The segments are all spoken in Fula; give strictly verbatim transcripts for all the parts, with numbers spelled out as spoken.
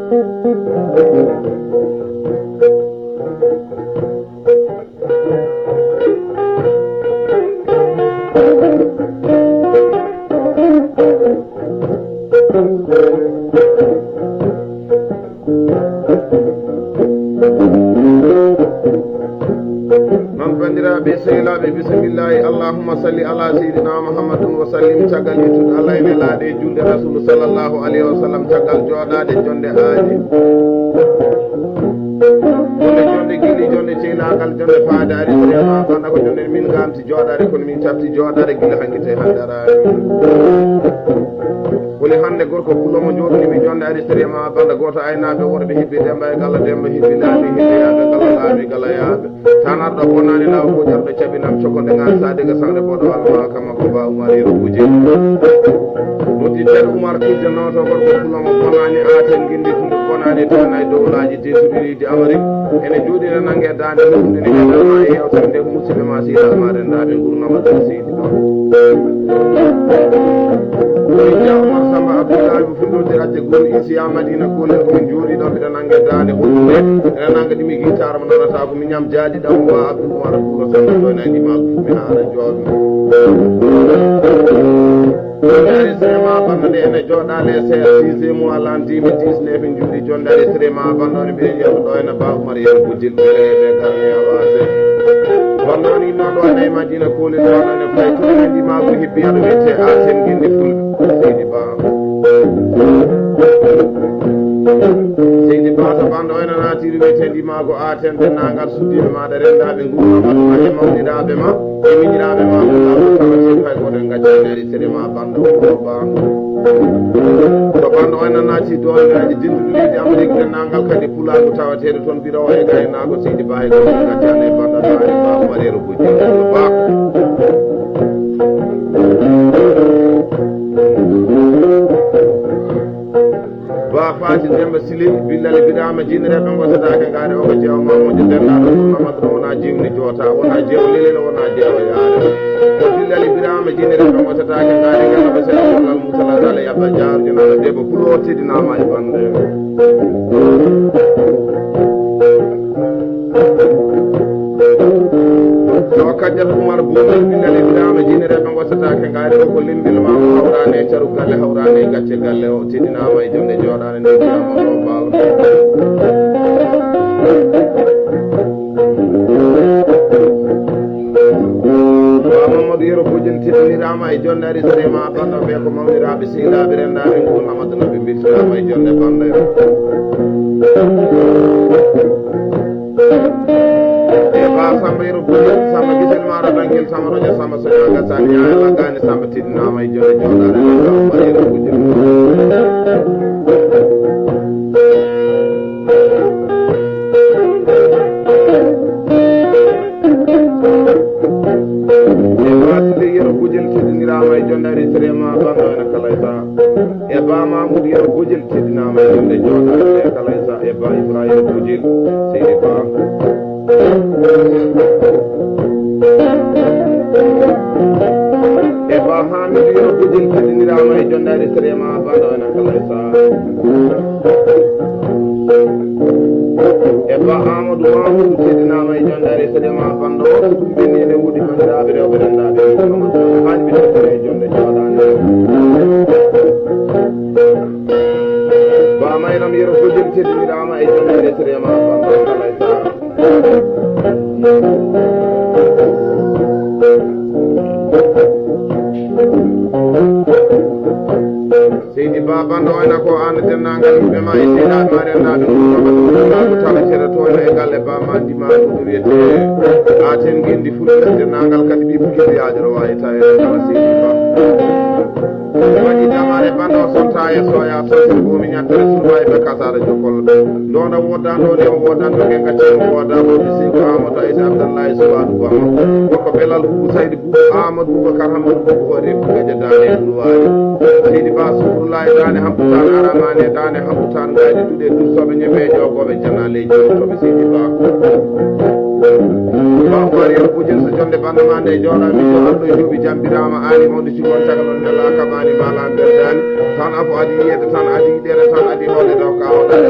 Noon, banndiraaɓe sehilaaɓe, bisimillahi, allahumma salli ala seydina Muhammadun wa sallim. Caggal yettude Allah, ene laaɗe julde Rasulu sallallahu alayhi wa sallam, caggal jooɗaade jonde aadi. Jonde, jonde gili, jonde ceynaagal, jonde faade ari, sirema banda ko jonde min ngamti jooɗaade, kono min cafti jooɗaade gila hanki te hannde araani. Woni hannde gorko pullo mo jooɗnimi jonde ari, sirema banda gooto aynaaɓe worɓe hibbi Demba e Galla, Demba hibbi Laabi, hibbi yaaɓe Galla, Laabi Galla yaaɓe. Tan arɗo bonani law ko jarɗo cabinam coko nde ngal sa dega sangre boɗo alma kama ko ba Umar yero kuje. Muti ter Umar kuje noto gorko pullo mo bonani aten gindi fundu bonani tan ay dowlaji te subiriji Amari. Ene jooɗi ne nange dande ne fundu ne hedda ma e yewtere nde musiɓe ma si alma rendaɓe ngurnama ɗum seydi. Min Cheikh Oumar Samba Abdoulaye mo Fulfulde Acca Gol Isiya Madina Kolel ko min jooɗiɗo mbiɗa nannga daande honɗude. Ene nannga ɗimi guitare mo nanata ko mi ñam jaadi ɗam wa Abdoul Oumar Koura Samba ɗo nani ma ko fumi haala jooɗo. Dari sema ɓamde ene jooɗa les sixième mois l'an deux mille dix-neuf en juuɗi jonde ari sirema banɗo ne mbiɗen yeru ɗo ene ba Oumar yeru bujjil ɓe ɓe garni avancé. Wonno ni noon ɗo ene e Madina Kolel wonno ne fay to ene ndima ko hibbi aɗa wiyete Asen Gindi Fulɓe. Seydi Ba. Seydi Ba to banɗo ene naatiri wiyete ndima ko Aten denndaangal suddiiɓe maɗa renndaaɓe nguurno mbaɗma e mawniraaɓe ma e miñiraaɓe ma. Kala seydi fay goto en ngaccaani ari sere ma banɗo ko Ba. Ko banɗo ene naati doole aji dinduɗo leydi Amérique denndaangal kadi pulaagu tawateeɗo toon Birawa e gaynako seydi Ba e goto ngaccaani e banɗo daare Ba Mareero Bujji Ba. Ba Faati Demba Sili, Billal Biraama, Jiini Rewɓe Ngosataake Ngaari, o ko jeewa ma moƴƴo, denndaanɗo ɗum Amadou ɗo wonaa jiwni joota, wonaa jeewa lelel, wonaa jeewa yaare. Ko Billal Biraama, Jiini Rewɓe Ngosataake Ngaari, ngala ko sene wonal Moussa Latale Yabba Jaarjinaano debbo Pulo, teddinaama e bannde. Tawa Kadiata Oumar Boumel Billal Ibrahima Jiini Rewɓe Ngosataake Ngaari o ko limbil ma o hawraani e caru galle, hawraani e gacce galle o, teddinaama e jonde jooɗaani nde wiyama o baawa. Ba Mamadou Yero Bojel teddiniraama e jonde ari sere ma banndo ɓe ko mawniraaɓe sehilaaɓe renndaaɓe ngurnama. Ɓe mbirtinaama e jonde banndo. E Ba Samba Yero Bojel, Samba Gisel Mara Dangel, Samba Roja, Samba Soñanga, Sani Yaya Lagani, Samba teddinaama e jonde jooɗaade, Samba Yero Bojel. E Ba Sile Yero Bojel teddiniraama e jonde ari sere ma banndo ene kala e saha. E Ba Mamoudou Yero Bojel teddinaama e jonde jooɗaade e kala e saha. E Ba Ibrahima Bojel, seydi Ba. E Ba Hamidou Yero Bojel teddiniraama e jonde ari sere ma banndo ene kala e saha. E Ba Amadou Mamoudou teddinaama e jonde ari sere ma banndo o, ko ɗum ɓenni ene woodi banndiraaɓe rewɓe renndaaɓe e Amadou Mamoudou haaɗi ɓe teddina e jonde jooɗaande. Ba Maynam Yero Bojel teddiniraama e jonde ari sere ma banndo kala e saha. Seydi Ba banndo wayna ko aan denndaangal yimɓe ma e sehilaaɓe ma renndaaɓe ɗum ɗo mbaɗa ɗum ko tawa ceɗa toon e galle Ba ma ndima ɗum no wiyete Aten Ngenndi Fulɓe denndaangal kadi ɓi Bukiriyaajo no waawi taweede kala Seydi Ba. Waɗi damare banndo sonta e soya sosi boomi ñattere surba e ɓe kasaara jokkol. Ndonda woodando ne o woodando ke gacce o wooda ko bisi ko Amadou Aïssa Abdallahi Soubadou Ba. Ko belal Boubou Saydi Boubou Amadou Boubacar Hamadou Boubou o refi gaja dane Boulwari. Seydi Ba Souboudoulaye dane Hampoutane Aramane dane Hampoutane Gaji Duɗe Dursoɓe Ñemejo Goɓe Jana Leydi Toɓe Seydi Ba. Ba Oumar Yero Bojel so jonde banndo ma nde jooɗa mi so arɗo jooɓi jambiraama aani mawɗo Cuɓon caggal on nelaaka maani maala berdaani. Tan afo adi yiyeede tan adi yiɗeede tan adi hawde daw ka hawɗaade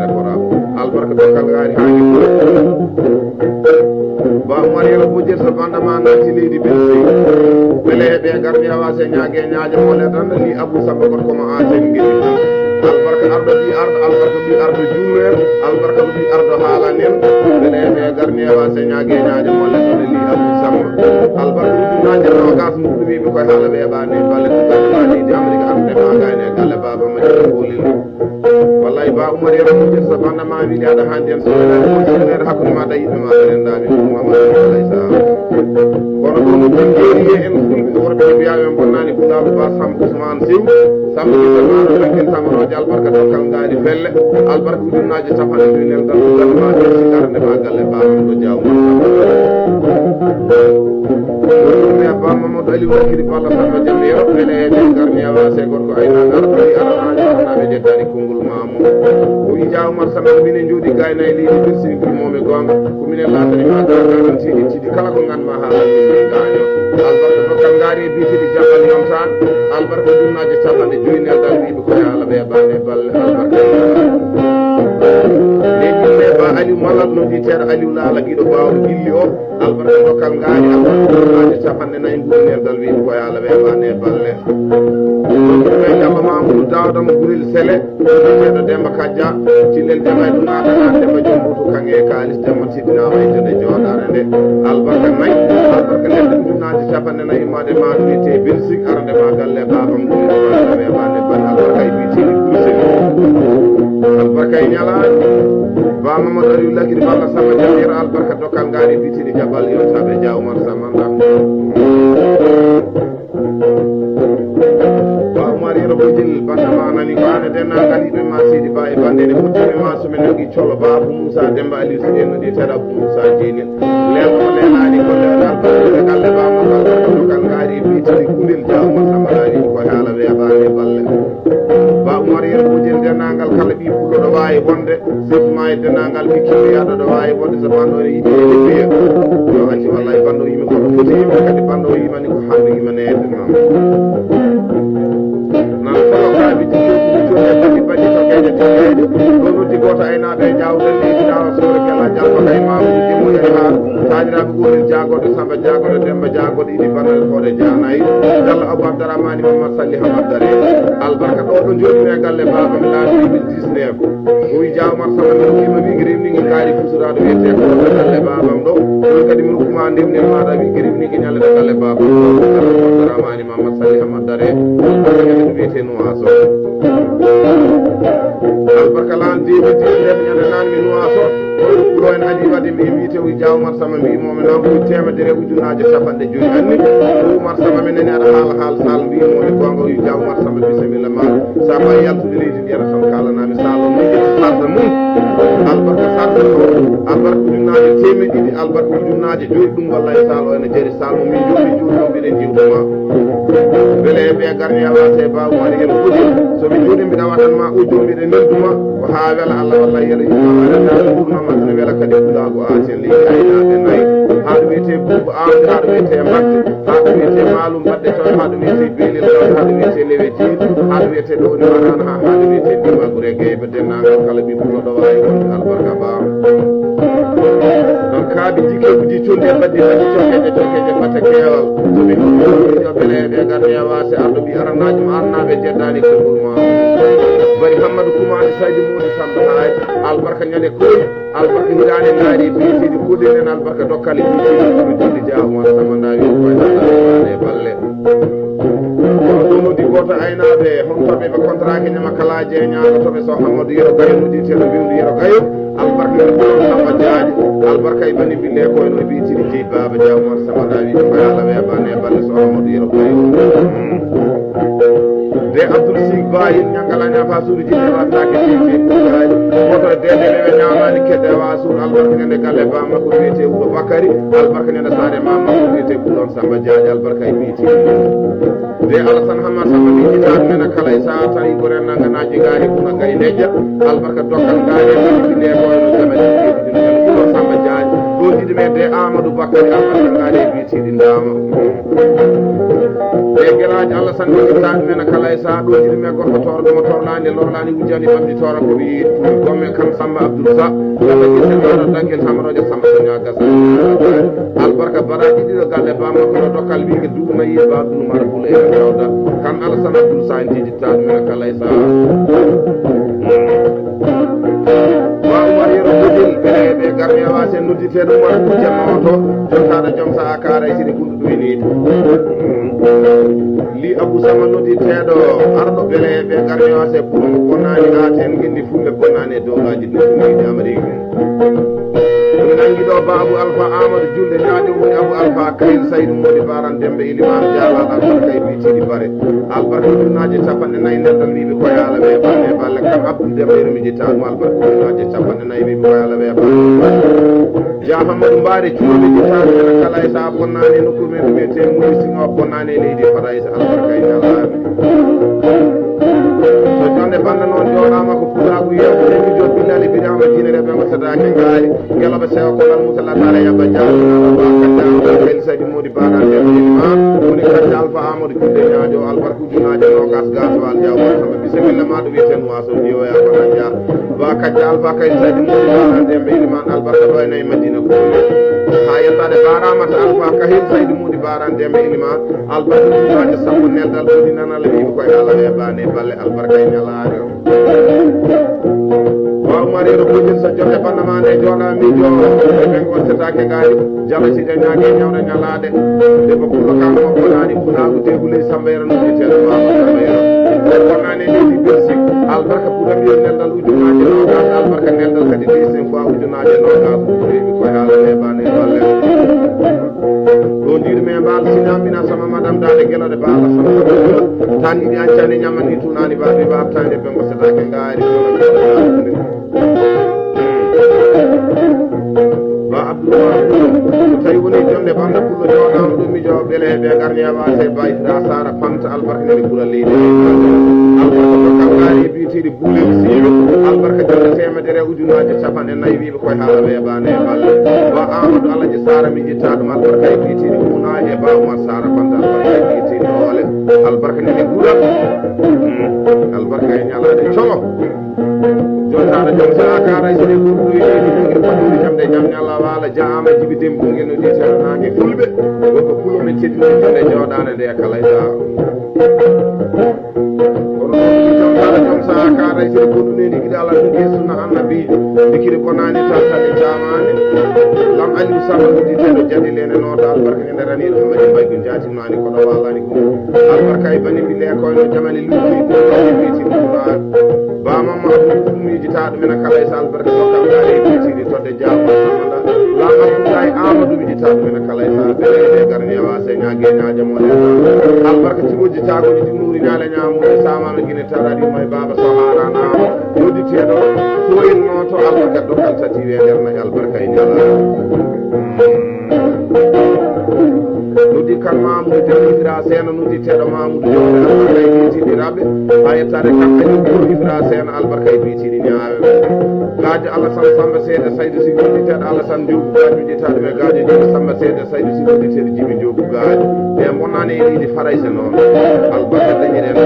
Kira Kora. Albarka dokkal ngaari haa ngi. Ba Umar Yero Bujir so banda ma naati leydi Belsi. Bele heɓe garmi awa se ñaage ñaaje mole tan li Abu Samba gorko ma Asen ngidi. Albarka arɗo ɓi arɗo, albarka ɓi arɗo juumen, albarka ɓi arɗo haalanen. Bele heɓe garmi awa se ñaage ñaaje mole tan li Abu Samba. Albarka ɓi ñaaje nogas mbuɗɗu ɓiɓe koye haala ɓe ɓane balle tugal ɓani di Amerika arde ma gayne galle baba ma jere bolil. Wallahi ba Umar Yero Bujir so banda ma wiɗi aɗa hande en so wonani on sinneede hakkunde ma da yiɓe ma ɓe rendaɓe ɗum ma ma wallahi sa. Kono ɗum jingeri en fulɓe worɓe e mbiyaɓe en bonnani pulalu ba Samba Ousmane Sow. Samba Gita ma ɗo tangel tamaro jalbarka dokkal ngaari felle. Albarka ujunnaaje capanɗe joyi nel dal dal ma ɓe sigarde ma galle ba ɗo jaw. Ɗum ne ba Mamadou Ali Wakili Balla Samba Jamiro ene e ɓe garmi awa se gorko ayna ngar ɗo yi ara na jawna ɓe jettani kongol ma. O wii Jaaw Umar Samba minen jooɗi gayna e leydi Birsi wi moome goonga ko minen laatani ma dara garantiiɗi tiiɗi kala ko nganma haa halli min gaaño. Albarka dokkal ngaari e biitiiɗi jaɓɓal yontaan. Albarka junnaaje capanɗe joyi nelɗal wiiɓe ko yaala ɓe baane balle albarka. Leydi ne ba Aliou Malal no mbiyeteeɗo Aliou Laala giɗo ɓaawo gilli o. Albarka dokkal ngaari albarka junnaaje capanɗe nayi ngurnel dal wiiɓe ko yaala ɓe baane balle. Ɓe jamba Mamoudou Dawda mo Gurel Sele. Ceerno Demba Kajja, Cillel Jama e Dunaade, Aan Demba Jom Buutu, Kaŋŋe e Kaalis, Demba Sidina May, Jone Jooɗaare nde, albarka nayi, albarka ledde, ujunaaje capanɗe nayi, maade ma wiyetee Belgique, arande ma galle, baabam ɗum, albarka e biyetee Kursel. Albarka e ñalaande, Ba Mamadou Aliou Lagiri, Balla Samba Jamiiro, albarka dokkal ngaari, biyetee Jabal, yontaa ɓe Jaa Umar Samba Ndam. Ba Umar Yero Bojel, banda ma nani ko an e denndaangal yiɓe ma Seydi Ba e bande ne fottumi ma so men jogi colo Ba Abu Musa Demba Aliou Seydi en no mbiyeteeɗo Abu Musa Jeynel. Leelɗo ko leelaani ko leelaal ko galle Ba mo ngal ko kal ngaari e biyetee Kulel Jaaw mo Samba Laali ko haala weeɓaani e balle. Ba Umar Yero Bojel denndaangal kala ɓii pullo ɗo waawi wonde. Sirtu ma e denndaangal ɓikkittoyaaɗo ɗo waawi wonde so banndo ene yiɗi e liggeyel. Yo acci wallahi banndo yimi ko foti yimde kadi banndo yimani ko hannde yimaneede noon. Nan solo kaaɓe jikkoji jikkoji e bati bati to geeƴe to geeƴe. Ɗo noddi gooto aynaaɓe e jaawɗe leydi Dawa Soore Gella Jalba kay Mamadou Dimo en haa taaniraaɓe Goorel Jaagooɗo Samba Jaagooɗo Demba Jaagooɗo Idi Banal Hoore Jaanayi. Galla Abou Abdourahmane Mamad Salli Hamad Dare. Albarka ɗo ɗo jooɗi e galle baaba mi laati. Dix-neuf. O wi Jaaw Umar Samba mi rokkima wi ngi rewni ngi kaari fusuraaɗo wiyetee ko galle baabam ɗo. Ɗum kadi mi rokkuma ndewnen maaɗa wi ngi rewni ngi ñalle ɗo galle baabam ɗo. Ramani Mamad Salli Hamad Dare. Galle kadi ɗum wiyetee Nuwaaso. Albarka laan dewi dix-neuf ñande naan mi Nuwaaso. Ɗo en adi waɗi mi wiyte o wi Jaaw Umar Samba mbi momi noon ko teemedere ujunaaje capanɗe joyi anni. O Umar Samba mi nani aɗa haala haal sal mbi momi goonga o wi Jaaw Umar Samba bisimilla ma. Samba yaltude leydi Yero tan kaalanami salo min ƴetti sarde mum. Albarka sarde mum. Albarka ujunaaje Teemeɗɗe ɗiɗi albarka ujunnaaje joyi ɗum walla e saalo ene jari saalo min jooɗi jooɗi mbiɗen jiwtuma. Beele e ɓe garni a wase ba wari heen foti. So mi jooɗi mbiɗa waɗan ma uju mbiɗa nelduma. Ko haa wela Allah walla yela imma aɗa naata gurnama ene wela kadi pulaagu a seen leydi aynaaɓe nayi. Haa ɗo wiyetee buubu aawde haa ɗo wiyetee mbatte. Haa ɗo wiyetee maalum mbaɗde taw haa ɗo wiyetee beelel haa ɗo wiyetee lewe jeeɗi haa ɗo wiyetee ɗo woni marana haa ɗo wiyetee dimagu rege. Denndaangal kala ɓiɓɓe ɗo wawi wonde albarka ba. Ɗon kaaɓe jikkeeji condi e baddi baddi cokkeje cokkeje batte keewal. Somi ɗo beleeɓe garde e waase arɗo ɓi aranaaji mo arnaaɓe jeddaani konngol ma. Bari Hammadu Kumaani Saydi Moodi Samba Haay. Albarka ñande koy. Albarka hiraane naari biitiiɗi kuɗi nen albarka dokkali biitiiɗi kuɗi julli jaamu wala sama ndawi koy e balle. Kono ɗum noddi gooto aynaaɓe, hontoɓe ɓe kontraaki ñama kala jeeñaaɗo to ɓe so Amadou Yero Gayo noddi teno mbiwndu Yero Gayo, albarka men ko Samba Jaaji, albarka e bani bille ko no biitiri jeyi baaba jaamu on sama dawi ko yala we bane bane so Amadou Yero Gayo. De Abdoul Sig Ba yin ñangalani afa suudu jinne wattake titi. Woto de de ɓe ñamani kedde wa suudu albarka ñande galle ba makko wiyete Wuɗo Bakari, albarka ñande saare ma makko wiyete Bulon Samba Jaaji, albarka e biiti. De Alassane Hamma Samba mi jitaɗo men kala e saha tawi ko renna ngana jigaari kuna gay nejja, albarka dokkal ngaari e bine ko no jama jigidi no Bulon Samba Jaaji. Ɗo jiɗi men de Amadou Bakari albarka ngaari e biiti ɗi ndama. De gelaaji Allah san jogitaaɗo men kala e saha ɗo jiɗi men gorko torɗo mo torlani lorlani wujjani ɓamɗi tora ko wi gomme kam Samba Abdoul Sa. Samba Jesse Maro Dangel Samba Roja Samba Sonia Gasa. Albarka baraji ɗiɗo galle ba makko no dokkal wi ke duuma yi ba Abdoul Mara Bula e Dawda. Kan Alassane Abdoul Sa en tiji taɗo men kala e saha. Wa Umar Yero Budil ɓe ɓe garmi awa sen noddi teɗo Umar Budil jamma oto. Jontaɗo jom saha kara e sidi gundu ɗuy ni. Li Abou Sama noddi teɗo arɗo ɓe ɓe garmi awa sen pour bonani aten gindi fulɓe bonani e dowlaji ɗi ɗuy ni Amérique. Ɓe nangi ɗo Babou Alpha Amadou Julde Ñaajo woni Abou Alpha Kayil Saydou Mody Baran Dembe Iliman Jaalal Albarka e Bitidi Bare. Albarka ujunnaaje capanɗe nayi nder tan wiɓe ko yaala ɓe balle balle kam Abdou Dembe ene miji tan mo albarka ujunnaaje capanɗe nayi wiɓe ko yaala ɓe balle. Ja Hamadou Mbaare cuuɗi miji tan ene kala e sa bonnani nokku men wiyete Mody Sino bonnani e leydi Farayse albarka e ñalaami. So jonde banda noon joɗama ko pulaagu yewtere mijo billali birama jinere ɓe wattataake ngaari. Geloɓe sewa ko lan mutala tala yabba jaabinama ba kacca alfa kayli saydi modi baɗa nder ma woni kacca alfa amadou julde ñaajo albarka ujunaje nogas gasowal jawma sama bisimilla ma ɗo wiyeten waso ndiwoya ko nanja ba kacca alfa kayli saydi modi baɗa nder ɓe iliman albarka ɗo e nayi madina ko ha yettade baramata alfa kahil saydi modi baɗa nder ɓe iliman albarka ujunaje sappo neldal ɓuri nanala wiɓe koye ala weɓane balle albarka e ñalaɗo. Waaw mariro bujin sa joxe banda ma ne jona mi jo e ben ko seta ke gari jala si de nyaage nyawna nyalade de ko kulo kan ko bonani kuna ko tegule sambere no te ma sambere ko bonani ni di birsi albarka buda mi nel dal ujuna je no dal albarka nel dal kadi de sen fa ujuna je no dal ko ko hala le bane balle. Ɗo ndir me mbaal sinamina sama madam dade gelode bala sama sama tan ɗiɗi ancani ñamani tunani babi ba tande ɓe gosatake ngaari ba abdoullah so tawi woni jonde bamɗo pullo joɗama ɗum mi jowa beele ɓe garni awase baytira sara fanta albarka nani ɓura leydi albarka ko kam ngaari e bitiri bulel siwe albarka jonde temedere ujunaje capanɗe nayi wiɓe koye haala weɓani e balle ba amadou alaji sara mi ƴetta ɗum albarka e ɓiytiɗi kuna e ba oumar sara banda albarka e ɓiytiɗi hoole albarka nene guura albarka e ñalade colo jontaɗo joom sa karay sene gurɗo yiɗi jogi fatude jamde jam ñalla wala jaama jibi dembuge no ɗi teranage fulɓe woko pulo men teddino jonde joɗade nde kala e sa kono ɗum jontaɗo joom saha kaɗa sere goɗɗum eni giɗa ala ɗum yeeso na annabijo dikiri bonani tan kadi jamani lam aliou samba wuditeɗo jadi lene nota albarka ene raniɗo hamadi mbaygu jatimani kono walani ko albarka e bani mbille koyno jamani lutti ko witi ɗumɗa bamamma abdou ɗum yejita ɗum ena kala e sa albarka ko kam gare e bitiri todde jawma samada Abdoulaye Amadou mi jita ɗum ene kala e saha ɓe ɓe garni e wase ñaage ñaaje mo le. Albarka tigoji tagoji ɗi nuri ñaale ñamu e sama me gine tara ɗi may baba so harana. Yodi teɗo ko en no to albarka dokal tati we nder na albarka e ñaala. Noddi kan Mamoudou Demba Ibra Sena, noddi teɗo Mamoudou Diop, albarka e ɓiitiɗi raɓe. Ha yettade kan kañum ko Ibra Sena, albarka e ɓiitiɗi ñaawe. Gaajo Alassane Samba Seede Saydu Sigi, noddi teɗo Alassane Diop, gaajo ƴettaɗo ɓe gaajo Jibi Samba Seede Saydu Sigi, noddi teɗo Jibi Diop gaajo. Ɓe bonnani e ɗiɗi Farayse noon. Albarka dañiren.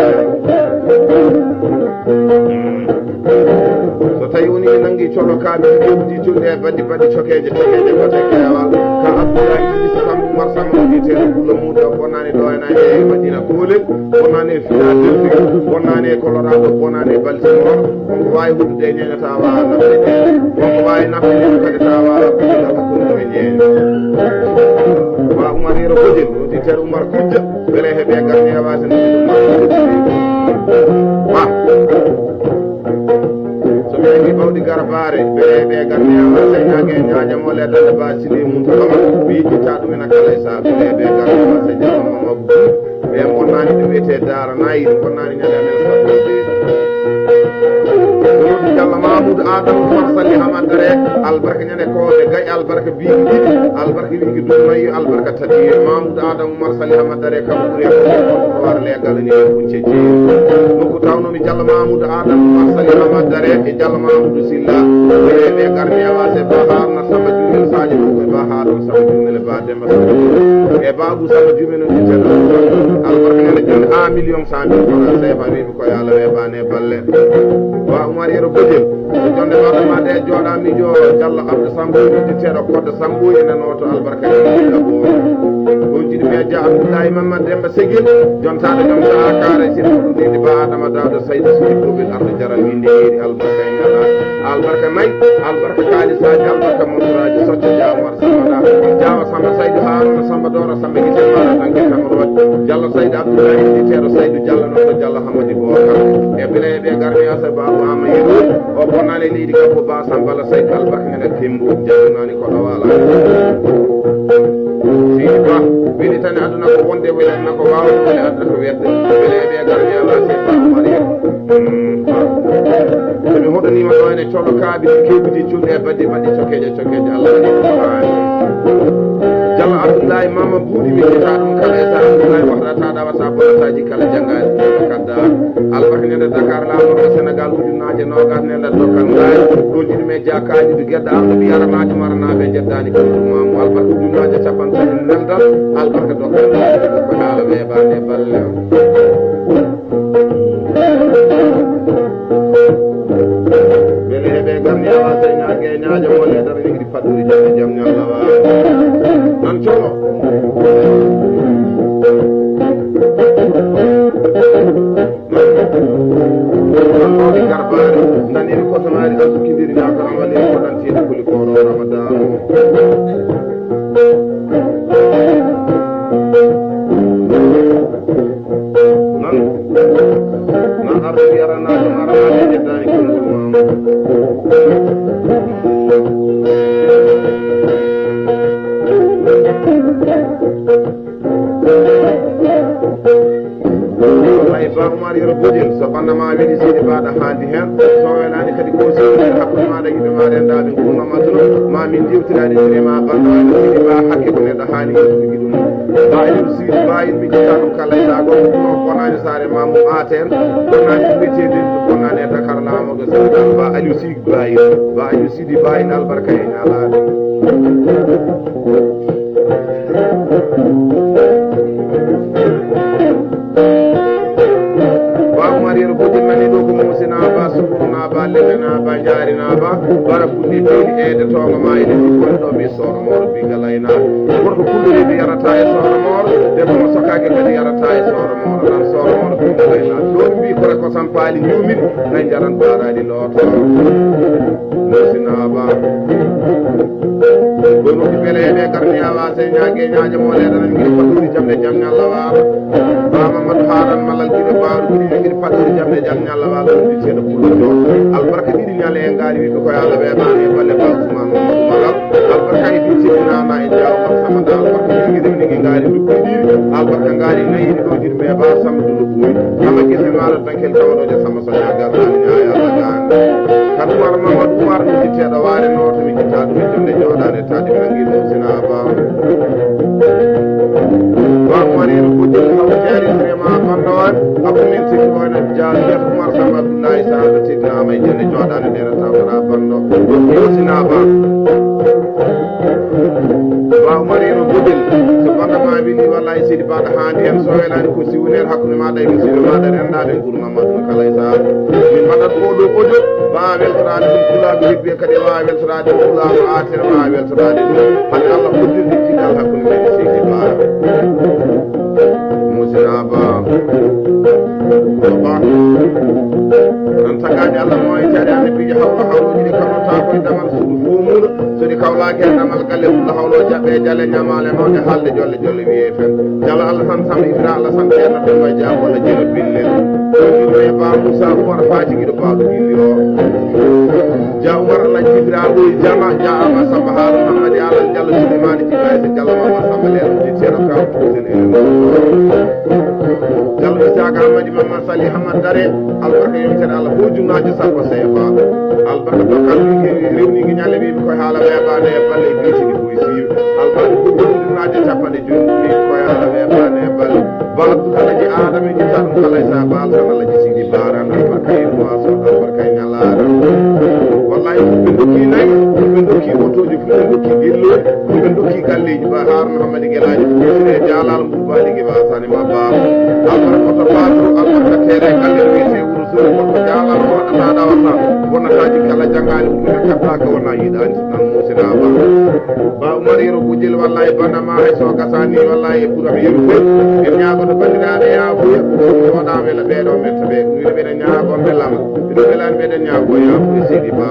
So tawi woni en nangi colo ka ɓe ƴewdi julde e baddi baddi cokeje cokeje gote keewal ka Abdoulaye Idrissa Samb Oumar Samb o wiyeteeɗo Pullo Muudo o bonani ɗo ena e Madina Koole, bonani e Philadelphie, bonani e Colorado, bonani e Baltimore. Wonko waawi huɗude e ñeeño tawa nafde, wonko waawi nafde kadi tawa hakkunde mum e ñeeño. Wa Oumar Yero Bojel, o wiyeteeɗo Oumar Kujja. Bele heɓe garni e wase no ɗum ma. Wa. So ɓe ngi ɓawɗi garbaare, bele heɓe garni e wase ñaage ñaaña mo le dande ba sili mum to kama. Wi jitta ɗum ena kala e sa bele heɓe garni e wase jama mama bu. Ɓe bonnani ɗum wiyete dara nayi, ɗum bonnani ñande amen sa. Ɗum Jalla Mamoudou Adama Oumar Sali Hamadare, albarka ñande ko ɓe gay albarka. Biigi ɗiɗi, albarka wiigi duumayi, albarka tati. Mamoudou Adama Oumar Sali Hamadare kam ɓuri e ko war legal ni e bunce jeeyi. Nokku tawnomi Jalla Mamoudou Adama Oumar Sali Hamadare e Jalla Mamoudou Silla. Ɓe ɓe garni e wase ba harna Samba Jumel Sadio ɗum e ba haɗon Samba Jumel e ba Demba Samba Jumel. E babu Samba Jumel no ɗitteɗo. Albarka ñande joni a million cent mille francs sefa wiɓe ko yo Allah weɓane balle. Wa Oumar Yero Bojel. Ko jonde baɗɗo ma de jooɗa miijo Jallo Abdou Samb noddirteeɗo Koddo Samb ene nooto albarka e gabo. Ɗum jiɗi ɓe Dia Abdoulaye Mamad Demba Segel jontaɗo jonta kare sirɗo ɗum nidi ba Adama Dawda Saydu Sidi Bobil Ardo Jara windi yeeri albarka e ngala albarka nayi albarka kalisaaji albarka montoraaji socco Dia Oumar Samba Dia Samba Saydu Haruna Samba Dora Samba Gise Mara Tanke Tamrooj Jallo Saydu Abdoulaye noddirteeɗo Saydu Jallo nooto Jallo Hammadi Bokar e bele ɓe garni asa babu ama yeru. O bonnani leydi kam ko ba Sambala Seydou Albarka nene Pembo, jannginani ko ɗo wala. Sidi Ba, weli tan e aduna ko wonde, weli aduna ko wawde, weli aduna ko wedde. Weli e ɓe gar ñaama Seydou Ba Mariam. So mi hoɗanima ɗo ene colo kaaɓi, kewbidi, julɗe, baddi, baddi, cokkeje, cokkeje, Allah waɗi ko haani. Jalla Abdoulaye Mama Buuɗi, mi jetta ɗum kala e sa Abdoulaye wahrata ɗawa sa bonataji kala janngaani kadda. Albarka nene Dakar, laamu Senegal, ujunnaaje noogas nela dokkal ngaari. Ɗo jiɗi men jaakaaji du gedda am no mbiya ranaaji maranaaɓe jeddaani ko ɗum maamu. Albarka ujunnaaje capanɗe tati nemdal. Albarka dokkal ngaari ko haala weebaande balle. Bele heɓe gam ni awa sey ñaage ñaajo mo le dara ni gidi fadduri jam jam ñalla wa. Nan colo. Ɗon ɗo ɗi garbaani, nani en kotomaari, an sukkindiri, ñaaka Ramadan, ko ɗan tiiɗa kuli kooro Ramadan. Nan, nan arde wiyaranaajo, maranaajo, ƴettaani konngol maam. Wallahi, Ba Umar Yero Bojel, so ɓannda ma weli seydi mbaɗa haandi heen, so welani kadi ko seydi hakkunde maɗa yimɓe maɗa en ɗa min kunno ma duna, ma min jewtirani sire ma ɓannda wano seydi ba hakke ko neɗɗo haani yewtude giɗum. Ba en seydi ba en mi jitta ɗum kala e sago, ɗum ɗo bonani saare ma mum aten, bonani mbiyetede, bonani e Dakar laamoɗo Sénégal, ba Aliou Sy. Baye, Baye Sidi, Baye Albarka e ñalaade. Ba Umar Yero Bojel nani ɗo ko Moussina Ba, Sukurna Ba, Lelena Ba, Jarina Ba, Bara Kundi Tiri, Ede Tonga Ma, Ede Sikon ɗo mi Soro Moro Bigalayna. Gorko Kundi Redi yarata e Soro Moro, debbo mo sokake kadi yarata e Soro Moro, nan Soro Moro Bigalayna. Ɗo mi mbi kore kosam paali ñumin, nan jaran baaraɗi looto. Musinaba. Gonuɗi bele heɓe garni awa sey ñaage ñaaje mo le dana ngiri faturi jamde jam ñalla wawa. Ba Mamadou Haran malal giɗo baaru giɗi ngiri faturi jamde jam ñalla wawa. Ɗum ceeɗo pullo jo. Albarka ɗiɗi ñale e ngaari wiɓe ko yo Allah weɓani e balle ba Ousmane Mamadou Malal. Albarka e bisimilama e jawma sama da albarka jigiri ni ngari dukki diri albarka ngari nayi do dir me ba sam du buy sama gese mala tankel tawo do sama sama ga ga ya ya ga kan war ma ma war ni te da ware no to mi ta do de jodane ta di mangi do sina ba ba mari ko ko jari ma bando wa ko min ti ko na ja ya ko mar sama Abdullahi sa do ti na ma jende jodane de ta wara bando ko sina ba Ba Umar ino budil so banda ma wini wallahi sidi bada hande en so welani ko si wonel hakkunde ma day musibe ma da renda de guru mamadu kala isa min bada ko do ojo ba weltorade dum kula bi hibbe kadi wa weltorade kula ma atir ma weltorade dum hal Allah budil di dal hakkunde men sidi ba musiraba ba an tagani Allah mo ay tare annabi hawla hawla ni kama ta ko damal sudu fumul so di kawla ke damal galle sudu hawlo jabe jale nyamale mo de halde jolle jolle wiye fen jala Allah san sam ibra Allah san ken do ma jam wala jere bille so di re ba musa ko fati gido ba do yo ja umar Allah jibra o jama ja ama sabaha muhammad ala jalla sulaiman jibra jalla ma sabaha le di sera ka Jallo Isaka Hamadi Mamman Sali Hamad Dare albarka yontere Allah ko jumnaaji sappo seefa albarka bakkal rewni gi ñalle wi ko haala webaade e balle gitini ko si albarka ko jumnaaji capanɗe joyi ko haala webaade e balle baal alaji adama ji tan kala sa baal tan alaji sidi baran albarka e moiso albarka e ñalaara wallahi ɓe dokki nayi ɓe dokki otoji fof ɓe dokki gillo ɓe dokki galleji ba har Muhammad Gelaji ɓe jaalal Badi Giba Sani ma ba albarka to batro albarka tere galle wiyete wuro sura ko jaalal ko dana dawata wona taji kala jangani ko katta ko wona yidani nan musina ba ba umari ro bujil wallahi bana ma hay so gasani wallahi e buram yimbe en nyaago to bandirabe ya bu ya ko wada wela be do men to be ni be nyaago be lama be be lan be nyaago ya bu sidi ba